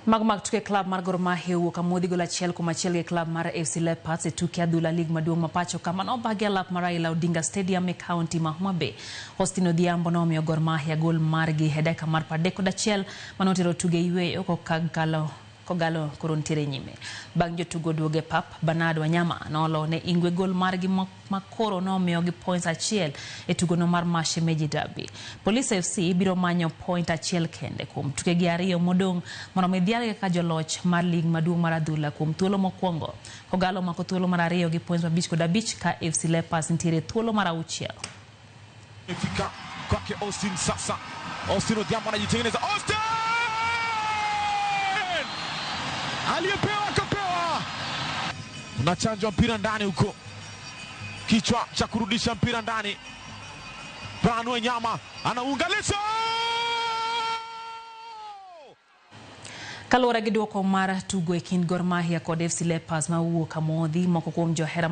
Mago mag tuke klab mar Gor Mahia owuok amodhi gol 1-1 gi klab mar AFC Leopards e tuke adhula lig maduong' ma pacho kama nobagi alap mar Raila Odinga Stadium e kaunti ma Homa Bay. Austin Odhiambo nomiyo Gor Mahia gol margi e dakika mar 31 manotero tugo e yweyo kokalo Kogalo koro nitiere nyime. Bang' jotugo duogo e pap, Bernard Wanyama nolo ne Ingwe gol margi ma koro nomiyogi points achiel e tugono mar Mashemeji Derby. Police FC biro manyo point achiel kende kuom tukegi ariyo modong' mondo mi dhialgi kaka joloch mar lig maduong' mar adhula kuom thuolo mokwongo. Kogalo omako thuolo mar ariyo gi points 55 ka AFC Leopards nitiere e thuolo mar auchiel. Imefika kwake Austin sasa. Austin Odhiambo anajitengeneza. Austin! Aliyepewa akapewa. Unachanjwa mpira ndani huko. Kichwa cha kurudisha mpira ndani. Brian Wanyama anaunganisha. Kaluwore gi duoko mar tugo e kind Gor Mahia kod FC Leopards ma owuok amodhi, moko kuom johera